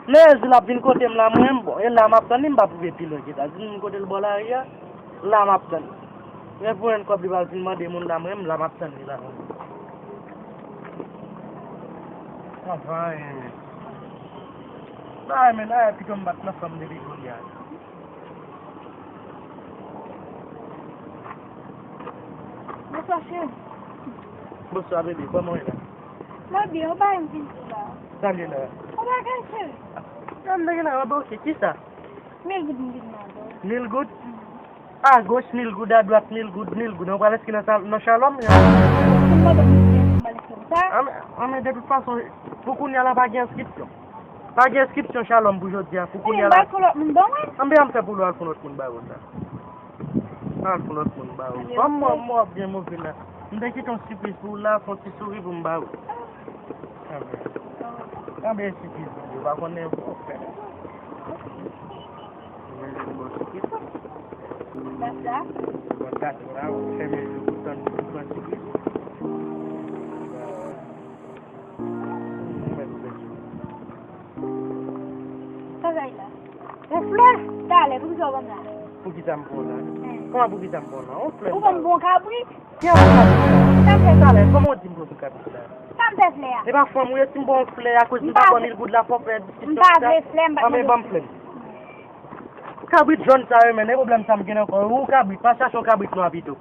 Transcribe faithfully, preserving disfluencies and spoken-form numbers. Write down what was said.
Men di l ap vin kote m la, mwen menm, bon, e la m ap tann li, m p ap rive pi lwen ke sa. Di m kote l bò lari a, la m ap tann li. Lè pou jwenn kòb li pral vin mande moun la, mwen menm, la m ap tann li la. Anfen, men. Ay, men, ay, pito m bat nan fanm depi kounye a. Bonswa, cheri. Bonswa, bebe. Kòman w ye la? Mwen byen, ou pa yon vin la. Sa l ye la? Ou pa gen cheri. Sa m te gen la, mwen ba w cheri. Kisa? Mil goud m vin mande w. Mil goud? Mhm. Agoch, mil goud, adwat, mil goud, mil goud. Ou pral enskri nan sa, nan Shalom? Ou mande m si m ba l enskri sa? Anben, anben, de tout fason, pou kounye a la, pa gen enskripsyon. Pa gen enskripsyon Shalom pou jodi a, pou kounye a la. Ou ba l pou lòt moun ban mwen? Anben, an m fè pou lòt, pou lòt moun ba yo sa. Al pou lòt moun ba yo. Anben, mwen, mwen byen move la. M te kite yon sipriz pou ou la, fè yon ti souri pou m ba ou. Anben, anben, sipriz, ou pa konnen pou w fè. Mwen, mwen, mwen, sipriz. Dat la? Mwen, dat la, ou fèmen je pou tann pou pran sipriz. Travay la. Yon flè? Talè, poukisa w ban m la? Poukisa m pran w la? Kòman poukisa m pran w la? Yon flè. Ou ban m bon kabrit? Ki kabrit? Sa m fè? Talè, kòman w di m pran pou kabrit la? Sa m fè flè a? E pa fanm ou ye, si m ba w flè akoz m pa pran mil goud la, fò w fè diskisyon. M pa vle flè, m pa... Anben, ban m flè m. Kabrit jòn sa yo, men, e pwoblèm sa m gen ankò. Ou kabrit, pa chache yon kabrit nwa pito.